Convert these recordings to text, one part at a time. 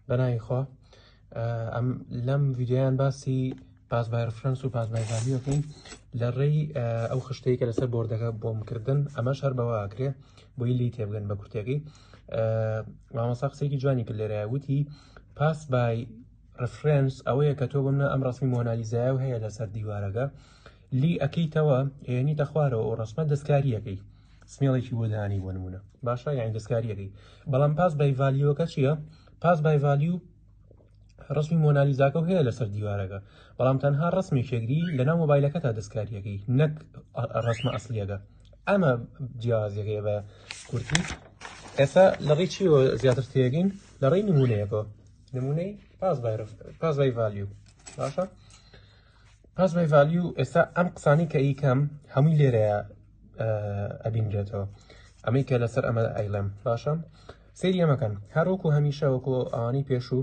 بەناوی خوا ئەم لەم ڤیدیۆیان باسی pass by reference و pass by value ەکەین لە ڕێی ئەو خشتەی کە لەسەر بۆردەکە بۆم کردن ئەمەش هەر بەوە ئاکرێ بۆی لی تێبگەن بە کورتەکەی مامۆستا قسێکی جوانی کرد لێرە وتی pass by reference ئەوەیە کە تۆ بمنە ئەم ڕسمی مۆنالیزایە و هەیە لەسەر دیوارەکە لی ئەکەیتەوە ئێنیتە خوارەوە ئەو ڕسمە دەستکاریەکەی سمێڵێکی بۆ دانی بۆ نمونە باشە یان دەستکاریەکەی بەڵام pass by value ەکە چییە؟ pass by value ڕسمی مۆنالیزاکە هەیە لەسەر دیوارەکە بەڵام تەنها ڕسمێکێگری لەناو مۆبایلەکە تا دەستکاریەکەی نەک ڕسمە ئەسلیەکە ئەمە جیاوازیەکەی بە کورتی ئێستا لە ڕێی چیەوە زیاتر تێگەین لە ڕێی نمونەیەکەوە نمونەی pass by value باشە pass by value ئێستا ئەم قسانی کە ئیکەم هەمووی لێرەیە ئەبینرێتەوە ئەمەی کە لەسەر ئەمە ئەیڵێم باشە سەیری ئەمەکەن هەروەکو هەمیشە وەکو ئەوانەی پێشوو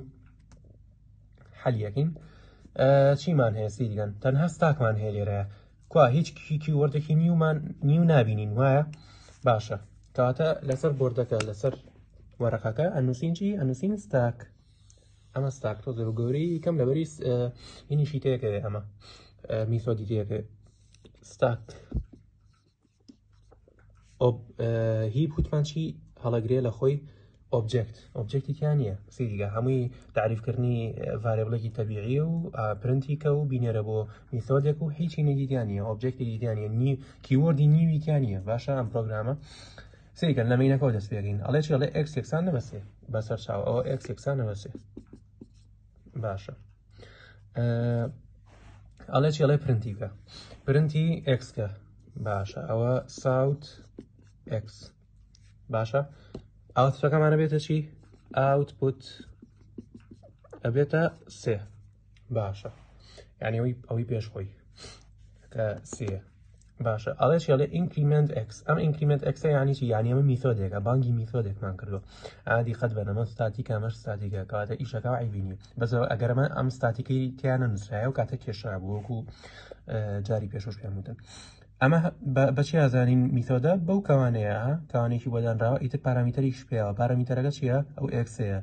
حەلیەکەین چیمان هەیە سەیریکەن تەنها stack مان هەیە لێرەیە کوا هیچ keyword ێکی new مان new نابینین وایە باشە کەواتە لەسەر بۆردەکە لەسەر وەرەقەکە ئەنووسین چی ئەنووسین stack ئەمە stack تۆ زۆر گەورەی کەم لەبەری هینیشی تێکەوێ ئەمە method ی تێکەوێ stack heap وتمان چی هەڵەگرێ لە خۆی object object ی تیا نییە سەیریگە هەمووی تعریفکردنی variable ێکی تەبیعیە و پرنتیکە و بینێرە بۆ method ێک و هیچی نەگی تیا نییە object ێکی تیا نییە نی keyword ی new ی تیا نییە باشە ئەم پرۆگرامە سەیرکەن لە main ەکەوە دەست پێکەین ئەڵێ چی ئەڵێ x یەکسانە بە سێ بەسەر چاو ئەوە x یەکسانە بە سێ باشە ئەڵێ چی ئەڵێ پرنتی بکە print ی x کە باشە ئەوە sout x باشە output ەکەمانە بێتە چی output ئەبێتە سێ باشە یعنی ئەوەی ئەوەی پێش خۆی کە سێ باشە ئەڵێ چی ئەڵێ increment x ئەم increment x ە یعنی چی یعنی ئەمە method ێکە بانگی method ێکمان کردو ئادی قەت بەنەمە static ە ئەمەش static ە کەواتە ئیشەکە عیبی نییە بەس ئەگەر ئەمە ئەم static ەی تیا نەنووسرایە و کاتە کێشا بوو وەکو جاری پێشوش پێم وتن ئەمە بەچی ئازانین method ە بەو کەوانەیە کەوانێکی بۆ دانراوە ئیتر parameter یش پێوە parameter ەکە چییە ئەو x ەیە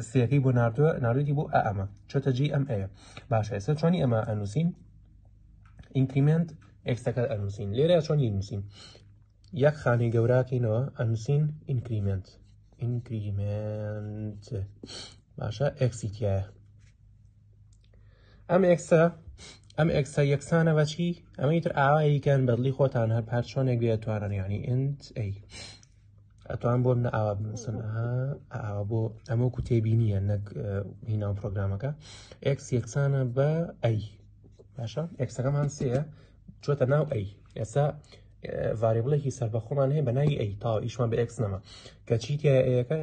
سیەکەی بۆ ناردووە ناردوێتی بۆ ئەمە چۆتە جی ئەم ئەیە باشە ئێستا چۆنی ئەمە ئەنووسین increment x ەکە ئەنووسین لێرە چۆنی نووسین یەک خانەی گەوراکەینەوە ئەنووسین increment increment باشە x ی تایە ئەم x ە ئەم x ە یەکسانە بەچی ئەمە تر ئاواییکەن بەدڵی خۆتان هەر پار چۆنێک بێتوانن ینی int a ئەتوان بۆ منە ئاوا بنووسن ئاوا بۆ ئەمە وەکو تێبینیە نەک هیناو پرۆگرامەکە x یەکسانە بە a باشە x ەکەمان سێە چۆتە ناو a ئێستا variable ێکی سەربەخۆمان هەیە بە ناوی a تاو ئیشمان بە x نەما کە چی تایەکە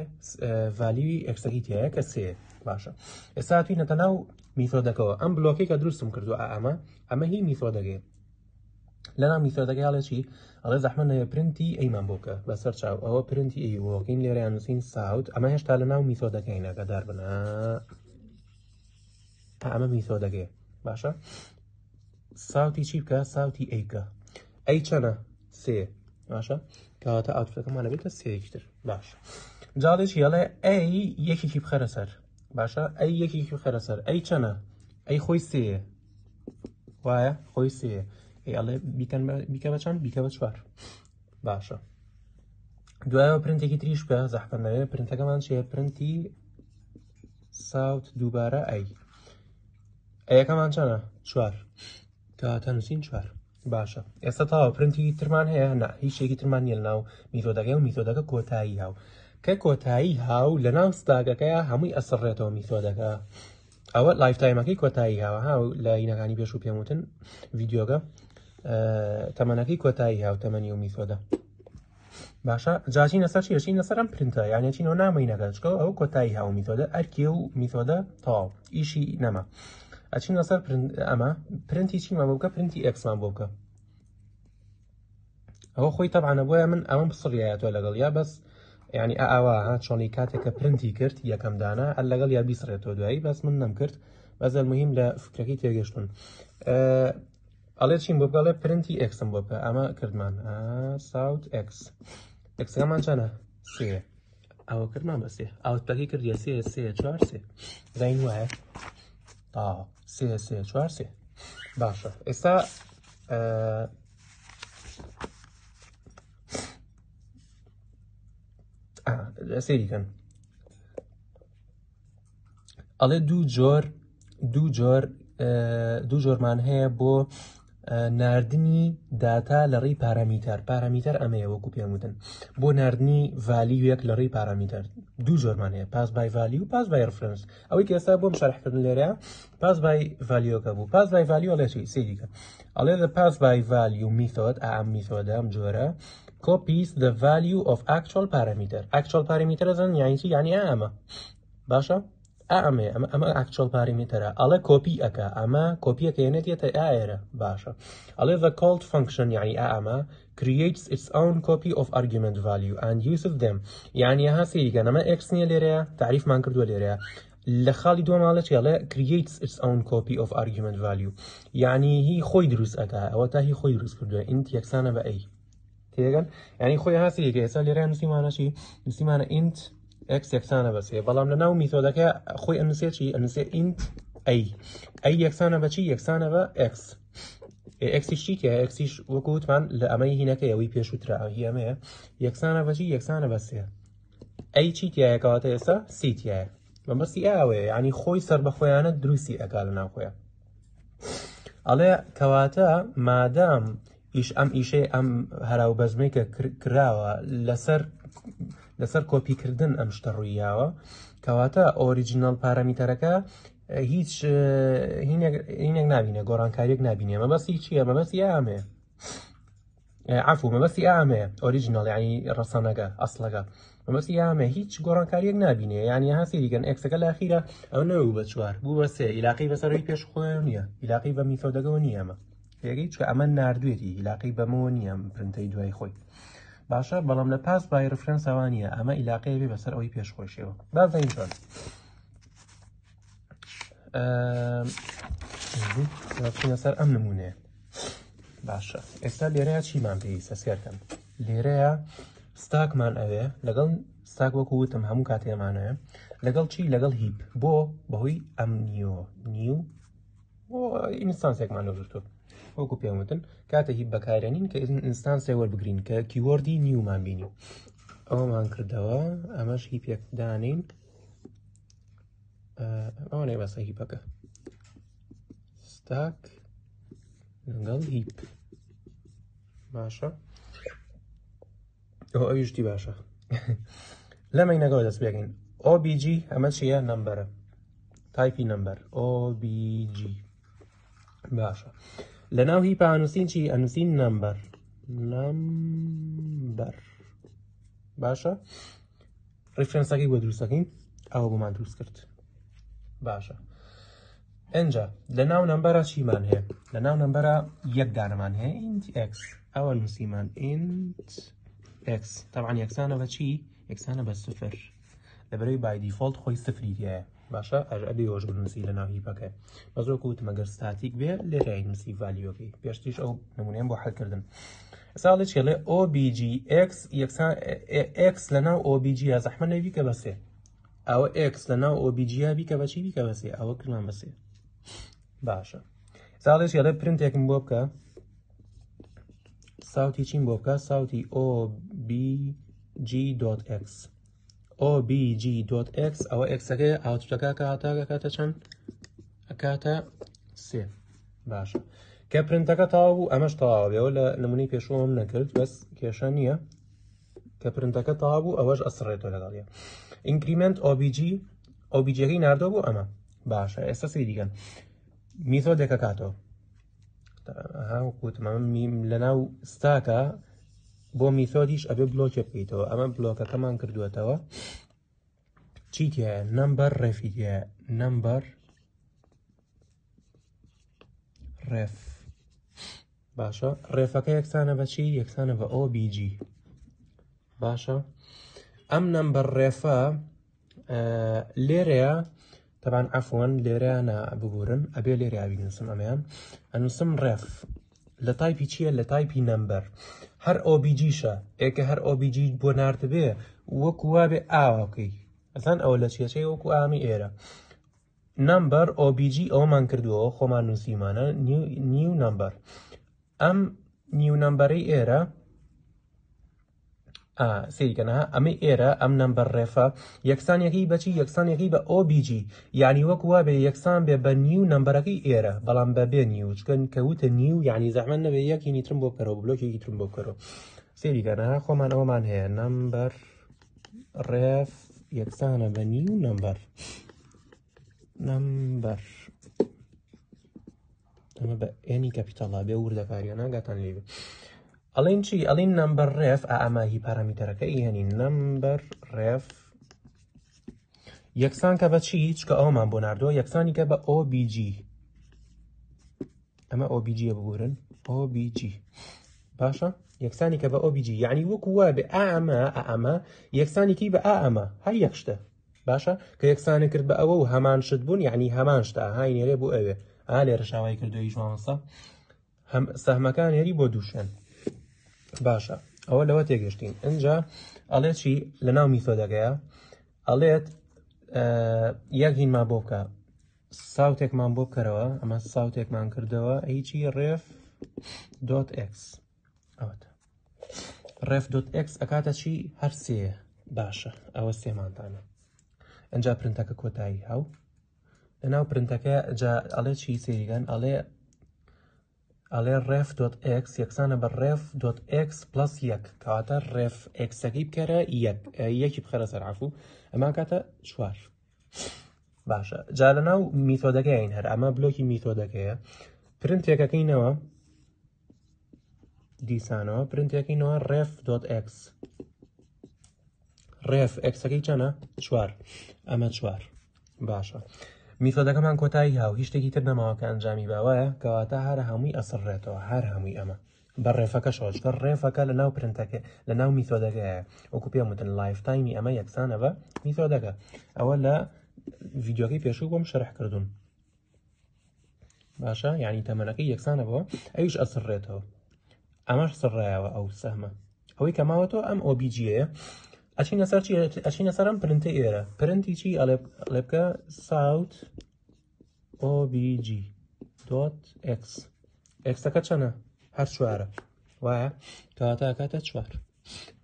value ی x ەکەی تایە کە سێ باشە ئێستا هاتوینەتە ناو method ەکەوە ئەم block ێک کە دروستم کردو ئەمە ئەمە هی method ەکەی لەناو method ەکەی ئەڵێ چی؟ ئەڵێ زەحمەت نەبێ print ی a مان بۆ بکە بەسەر چاو ئەوە print ی a بۆکەین لێرەیان نووسین sout ئەمە هێشتا لەناو method ەکەی ناگەدار بن تا ئەمە method ەکەی باشە sout ی چی بکە sout ی a بکە a چەنە سێ باشە کەواتە output ەکەمان بێتە سێیەکی تر باش جاڵێ چی ئەڵێ a یەکێکی بخەرە سەر باشە a یەکێکی بخەرە سەر a چەنە a خۆی سێیە وایە خۆی سێ ئەی ئەڵێ بیکەن بیکە بە چەند بیکە بە چوار باشە دوایەوە پرنتێکی تریش بکە زەحمەت نەوێ پرنتەکەمان چیە print ی sout دووبارە a a یەکەمان چەنە چوار کەواتە نووسین چوار باشە ئێستا تاوە پرنتی ترمان هەیە نا هیچ شتێکی ترمان نیە ناو method ەکەی و method ەکە کۆتایی هاو کە کۆتایی هاو لە ناو stack ەکەی هەمووی ئەسڕێتەوە method ەکە ئەوە lifetime ەکەی کۆتایی هاوە ها لە ینەکانی پێشوو پێم وتن ڤیددیۆکە تەمەنەکەی کۆتایی هاو تەمەنی و method ە باشە جاچینە سەر چیەچینە سەر ئەم پرنتە یانە چینەوە نامەینەکە چکە ئەو کۆتایی هاو method ە ئەرکێ و method ە تەواو ئیشی نەما ئەچینە سەر ئەمە پرنتی چیمان بۆ بکە print ی x مان بۆ بکە ئەوە خۆی تەبعەنە بۆیە من ئەوەم پسڕیایەتەوە لەگەڵ یا بەس یعنی ئاوا ها چۆنی کاتێک کە پرنتی کرد یەکەم دانا ئەل لەگەڵ یا بیسڕێتەوە دوایی بەس من نەم کرد بەس المهم لە فکرەکەی تێگەشتون ئەڵێ چیم بۆ بگەڵێ print ی x م بۆ بکە ئەمە کردمان sout x x ەکەمان چەنە سێ. ئەوە کردمان بە سێ، output ەکەی کردیە سێ سێ چوار سێ، زین وایە تا سێ سێ چوار سێ. باشە ئێستا سەیری کەن ئەڵێ دوو جۆر دوو جۆر دوو جۆرمان هەیە بۆ ناردنی داتا لە ڕێی parameter. Parameter ئەمەیە وەکو پێم وتن بۆ ناردنی value یەک لە ڕێی parameter دوو جۆرمان هەیە، pass by value و pass by reference. ئەوەی کە ئێستا بۆم شەرحکردن لێرە pass by value ەکە بوو. Pass by value ئەڵێ چی؟ سەیریکە ئەڵێ the pass by value method، ئەم method ە ئەم جۆرە copies the value of actual parameter. Actual parameter زن یعنی چی؟ یعنی ئەمە باشە ئەمەیە، ئەمە ئەمە actual parameter ە. ئەڵێ کۆپی ئەکا، ئەمە کۆپیەکە یەنێتێتە ئاێرە. باشە ئەڵێ the called function یعنی ئەمە creates its own copy of argument value and uses them. یعنی ها سەیریکەن ئەمە x نییە لێرەیە، تعریفمان کردووە لێرەیە. لە خاڵی دووەم ئەڵێ چی؟ ئەڵێ creates its own copy of argument value یعنی هی خۆی دروست ئەکا، ئەوە تا هی خۆی دروست کردووە. Int یەکسانە بە a تێگەن؟ یعنی خۆی ها سەیریکە ئێستا لێرە نووسیمانە چی؟ نووسیمانە int x یەکسانە بە سێ، بەڵام لە ناو method ەکە خۆی ئەنووسێ چی؟ ئەنووسێ int a. A یەکسانە بە چی؟ یەکسانە بە x. X یش چی تیایە؟ X یش وەکو وتمان لە ئەمەی هینەکەی ئەوەی پێشووترا، هی ئەمەیە. یەکسانە بە چی؟ یەکسانە بە سێ. A چی تیایە؟ کەواتە ئێستا سی تیایە. مەبەستی ئاوەیە یعنی خۆی سەربەخۆیانە دروستی ئەکا لە ناوخۆیە. ئەڵێ کەواتە مادام ئیش ئەم ئیشەی ئەم هەراو بەزمەی کە کراوە لەسەر کۆپیکردن ئەم شتە ڕوویاوە، کەواتە original parameter ەکە هیچ هینێک نابینێ، گۆڕانکاریەک نابینێ. مەبەستی چییە؟ مەبەستی ئامەیە، عفو مەبەستی ئامەیە original یعنی ڕەسەنەکە ئەسڵەکە. مەبەستی ئامە هیچ گۆڕانکاریەک نابینێ. یعنی ها سەیریکەن x ەکە لاخیرە ئەو نەبوو بە چوار بوو بە سێ، ئیلاقی بەسەرەوەی پێش خۆیان نییە، ئیلاقی بە method ەکەوە نییە. ئەمە تێگەی چکە ئەمە ناردوێتی، ئیلاقی بەمەوە نییە پرنتەی دوای خۆی. باشە بەڵام لە pass by reference ەوە نییە، ئەمە ئیلاقەیە بێ بەسەر ئەوەی پێش خۆشیەوە. با بزانین چۆن. بچینە سەر ئەم نمونەیە. باشە ئێستا لێرەیە چیمان پێویستە؟ سێرکەن لێرەیە stack مان ئەوێ لەگەڵ stack وەکو وتم هەموو کاتێمانەیە لەگەڵ چی؟ لەگەڵ heap. بۆ بەهۆی ئەم new new instance ێکمان لەگرتووە وەکو پێم وتن کاتە heap بەکارێنین کە instance ێ وەربگرین کە keyword ی new مان بینی. ئەوەمان کردەوە، ئەمەش heap ێک دانین. ئەوانەی بەسە heap ەکە stack لەگەڵ heap. باشە ئەو ئەویشتی باشە. لە main ەکەوە دەست پێکەین. OBJ ئەمە چییە؟ Number ە، type ی number OBJ. باشە لە ناو heap ا ئەنووسین چی؟ ئەنووسین number number. باشە reference ەکەی بۆ دروستەکەین، ئەوە بۆمان دروست کرد. باشە ئەنجا لە ناو number ە چیمان هەیە؟ لە ناو number ە یەک دانەمان هەیە int x. ئەوە نووسیمان int x طبعا یەکسانە بە چی؟ یەکسانە بە صفر، لەبەرەوەی by default خۆی سفری تایە. باشە ئەش ئەبێ وەش بنووسی لە ناو heap ەکە. بەس وەکو وتم ئەگەر static بێ لێرە نووسی value ەکەی. پێشتریش ئەو نمونەیەم بۆ حلکردن. ئێستا ئەڵێ چی؟ ئەڵێ OBJ x یەکسان x لە ناو OBJ یا زەحمە نەبی کە بە سێ. ئەوە x لە ناو OBJ یا بیکە بە چی؟ بیکە بە سێ. ئەوە کردمان بە سێ. باشە ئێستا ئەڵێ چی؟ ئەڵێ پرنتێکم بۆ بکە، sout ی چیم بۆ بکە؟ Sout ی OBJ dot x. OBJ dot x ئەوە x ەکەی output ەکە کاتە کاتە چەند؟ ئەکاتە سێ. باشە کە پرنتەکە تەواو بوو ئەمەش تەواو بێەوە لە نمونەی پێشوەم نەکرد بەس کێشە نییە. کە پرنتەکە تەواو بوو ئەوەش ئەسڕێتەوە لەگەڵیە. Increment OBJ OBJ ەکەی ناردەوە بۆ ئەمە. باشە ئێستا سەیریکەن method ێکە کاتەوە. وەکو وتم ئەمە لەناو stack ە بۆ method یش ئەبێ block ێ بکەیتەوە. ئەمە block ەکەمان کردووەتەوە. چی تایە؟ Number ref ی تایە. Number ref. باشە ref ەکە یەکسانە بە چی؟ یەکسانە بە OBJ. باشە ئەم number ref ە لێرەیە طبعا عفوا لێرەیە نا ببورن ئەبێ لێرەیە بینوسم. ئەمەیان ئەنووسم ref. لە type ی چییە؟ لە type ی number. هەر OBJ یشە، ئێکە هەر OBJ بۆ ناردبێ وەکو وابێ ئاوا بکەی. ئەزان ئەوە لە چیەچێ وەکو ئامی ئێرە. number OBJ ئەومان کردووە خۆمان نووسیمانە new number. ئەم new number ەی ئێرە سەیرکەن ها ئەمەی ئێرە ئەم number ref ە یەکسانیەکەی بەچی یەکسانیەکەی بە OBJ یعنی وەک وا بێ یەکسان بێ بە new number ەکەی ئێرە بەڵام بە بێ new چکن کە وتە new یعنی زەحمەت نەبێ یەکی ترم بۆ بکەرەوە بلۆکێکی ترم بۆ بکەرەوە سەیرکەن ها خۆمان ئەومان هەیە number ref یەکسانە بە new number number ئەمە بە N ی capital ە بێ وردەکاریە ناگاتان لێ بێ ئەڵێن چی ئەڵێن number ref ئەمە هی parameter ەکە یعنی number ref یەکسان کە بە چی چکە ئەومان بۆ ناردووە یەکسانی کە بە OBJ ئەمە OBJ بگورن OBJ باشە یەکسانی کە بە OBJ یعنی وەکو وا بێ ئەمە ئەمە یەکسانیکی بە ئەمە هەر یەک شتە باشە کە یەکسانی کرد بە ئەوە و هەمان شت بوون یعنی هەمان شتە های نێرێ بۆ ئەوێ ئا لێرە شاوای کردو هیچ مامۆستا هەم سەهمەکان هێری بۆ دوو شوێن باشە ئەوە لەوە تێگەشتین ئینجا ئەڵێ چی لە ناو method ەکەیە ئەڵێت یەک هینمان بۆ بکە sout ێکمان بۆ بکەرەوە ئەمە sout ێکمان کردەوە هیچی ref dot x ئەوەتە ref dot x ئەکاتە چی هەر سێ باشە ئەوە سێمانتانە ئەجا print ەکە کۆتایی هاو لەناو print ەکە جا ئەڵێ چی سەیریگەن ئەڵێ ئەڵێ ref dot x یەکسانە بە ref dot x plus یەک کەواتە ref x ەکەی بکەرە یەک یەکی بخەرە سەر عفو ئەمان کاتە چوار باشە جا لە ناو method ەکەین هەر ئەمە بلۆکی method ەکەیە print ێکەکەینەوە دیسانەوە print ێکەکەینەوە ref dot x ref x ەکەی چەنە چوار ئەمە چوار باشە method ەکەمان کۆتایی هاو هیچ شتێکی تر نەماوە کە ئەنجامی باوایە کەواتە هەر هەمووی ئەسڕێتەوە هەر هەمووی ئەمە بە ref ەکەشەوە چکە ref ەکە لە ناو print ەکە لە ناو method ەکەیە وەکو پێم وتن lifetime ی ئەمە یەکسانە بە method ەکە ئەوە لە ڤیدیۆکەی پێشوو بۆم شەرح کردوون باشە یعنی تەمەنەکەی یەکسانە بۆ ئەویش ئەسڕێتەوە ئەمەش سڕایەوە ئەو سەهمە ئەوەی کە ماوەتەوە ئەم OBJ ەیە ئەچینە سەر چی ئەچینە سەر ئەم print ی ئێرە print ی چی ئەڵێ بکە sout OBJ dot x x ەکە چەنە هەر چوارە وایە کەواتە کاتە چوار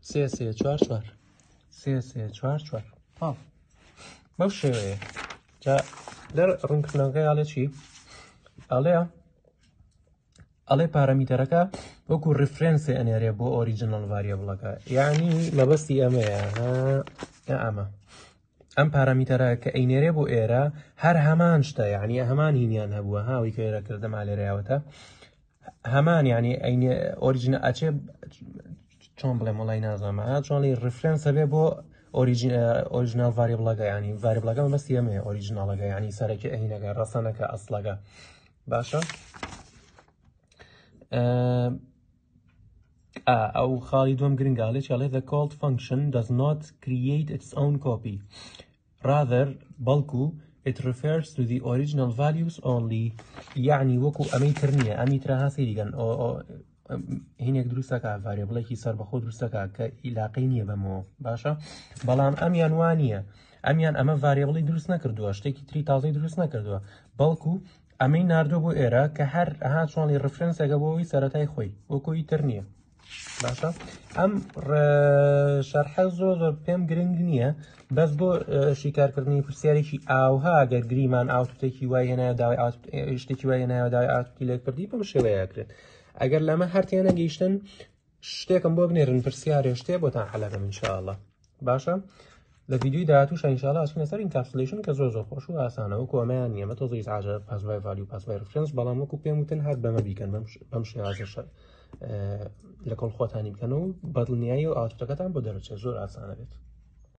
سێ سێ چوار چوار سێ سێ چوار چوار تاو بەو شێوەیە جا لە ڕوونکردنەوەکەی ئەڵێ چی ئەڵێ ئەڵێ parameter ەکە وەکو reference ی ئەنێرێ بۆ original variable ەکە یعنی مەبەستی ئەمەیە ئەمە ئەم parameter ە کە ئەینێرێ بۆ ئێرە هەر هەمان شتە یعنی هەمان هینیان هەبووە هاوی کە ئێرە کردم ئالێرەیەوەتە هەمان یعنی origin ە ئەچێ چۆن بڵێم وڵی نازانم چۆنی reference ە بێ بۆ original variable ەکە ینی variable ەکە مەبەستی ئەمەیە original ەکە ینی سەرەکی ئەهینەکە ڕەسەنەکە ئەسڵەکە باشە ئەو خاڵی دوم گرنگە ئەڵێ چی ئەڵێ the called function does not create its own copy rather بەڵکو it refers to the original values only یعنی وەکو ئەمەی تر نییە ئەمی ترە ها سەیریگەن هینێک دروستەکە variable ێکی سەربەخۆ دروستەکە کە ئیلاقەی نییە بەمەوە باشە بەڵام ئەمیان وا نییە ئەمیان ئەمە variable ی دروست نەکردووە شتێکی تری تازەی دروست نەکردووە بەڵکو ئەمەی ناردووە بۆ ئێرە کە هەر ئەها چۆنی reference ێکە بۆ ئەوی سەرەتای خۆی وەکوی تر نییە باشە ئەم شەرحە زۆر زۆر پێم گرنگ نییە بەس بۆ شیکارکردنی پرسیارێکی ئاوها گەر گریمان output ێکی وای هێنایە داوای شتێکی وای هێنایە داوای output ی لێکردی بەم شێوەیە کرێت ئەگەر لەمە هەر تێنەگەیشتن شتێکم بۆ بنێرن پرسیارێ شتێ بۆتان حەلەکەم ئینشاءاللە باشە لە ڤیدیۆی داهاتووش ئینشاءاللە ئەچینە سەر encapsulation کە زۆر زۆر خۆش و ئاسانە وەکو ئەمەیان نییە مە تۆزێ ئیزعاجە pass by value pass by reference بەڵام وەکو پێم وتن هەر بەمە بیکەن بەم شێوازە لە کۆڵ خۆتانی بکەن و بەدڵنیایی و output ەکەتان بۆ دەرەچێت زۆر ئاسانە بێت.